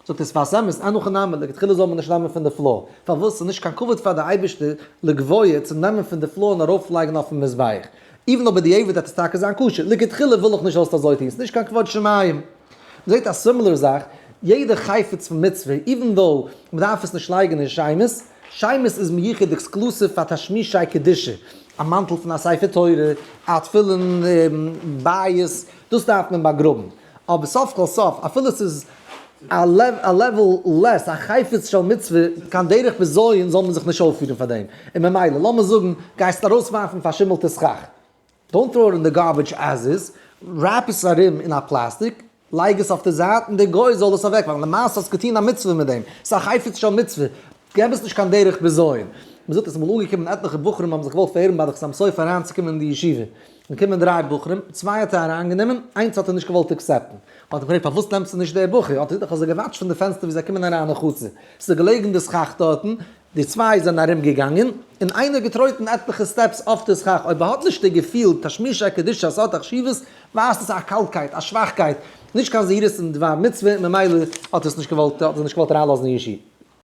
זאגט דער שפת אמת, אין הכי נמי, לכתחילה זאל מען נישט נעמען פון די floor. פארוואס? ס'איז נישט קיין כבוד פאר די אייבערשטער לגבוה צו נעמען פון די floor און ארויפלייגן אויפן מזבח. even אויב בדיעבד וועט עס טאקע זיין כשר, לכתחילה וויל איך נישט זאלסט אזוי טון, ס'איז נישט קיין כבוד שמים. מ'זעט א similar זאך, יעדע חפץ פון מצוה, even though מ'דארף עס נישט לייגן אין שמות, שמות איז מיוחד exclusive פאר תשמישי קדושה, א מאנטל פון א ספר תורה, א תפילין בית, דאס דארף מען באגראבן. אבער סוף כל סוף, אפילו ס'איז א level less, א חפץ של מצוה, קיין דרך בזיון זאל מען זיך נישט אויפפירן פאר דעם. און ממילא, לאמיר זאגן, גייסט ארויסווארפן פארשימלטע סכך. Don't throw it in the garbage as is, wrap עס ארום אין א פלאסטיק, לייג עס אויף די זייט און דער גוי זאל עס אוועקווארפן. למעשה האסט געטון א מצוה מיט דעם, ס'איז א חפץ של מצוה, געב עס נישט קיין דרך בזיון. מ'זאגט עס איז אמאל אנגעקומען עטליכע בחורים האבן זיך געוואלט פארהערן ביי די חתם סופר אריינצוקומען אין די ישיבה. געקומען דריי בחורים, צוויי האט ער אריינגענומען, איינס האט ער נישט געוואלט accept ן. האט ער געפרעגט פארוואס נעמסטו נישט דער בחור? האט ער געזאגט איך האב זיי גע watch ט פון די פענסטער ווי זיי קומען אריין אין חצר, ס'איז געלעגן די סכך דארטן, די צוויי זענען ארום געגאנגען, און איינער געטרויטן עטליכע steps אויף די סכך, אויב ער האט נישט די געפיל תשמישי קדושה אז ס'האט א חשיבות, ווייזט עס א קאלטקייט, א שוואכקייט, נישט קיין זהירות אין דבר מצוה, און ממילא האט ער עס נישט געוואלט, האט ער נישט געוואלט אריינלאזן אין ישיבה.